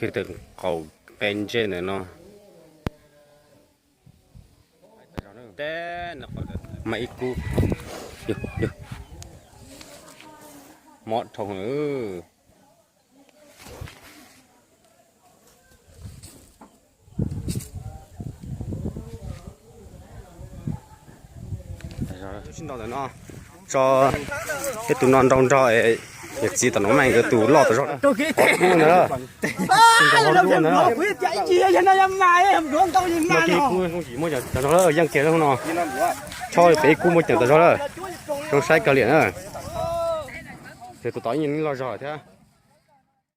Tej qaum qe ntsej ntawm no. Mas ib kub, mob dhau lawm. Tso, ib tug no nrau nrog yawm txiv tom no mas nkawd tus loj tas zog. Qhov kub ntawd, nrau qhov kub ntawd. Kub muaj cov tas zog lawm, yeej kiag lawm no. Chob pem ib kub muaj cov tas zog lawm. Zoo saib kawg li na. Ces tus tod yeej loj zog thiab.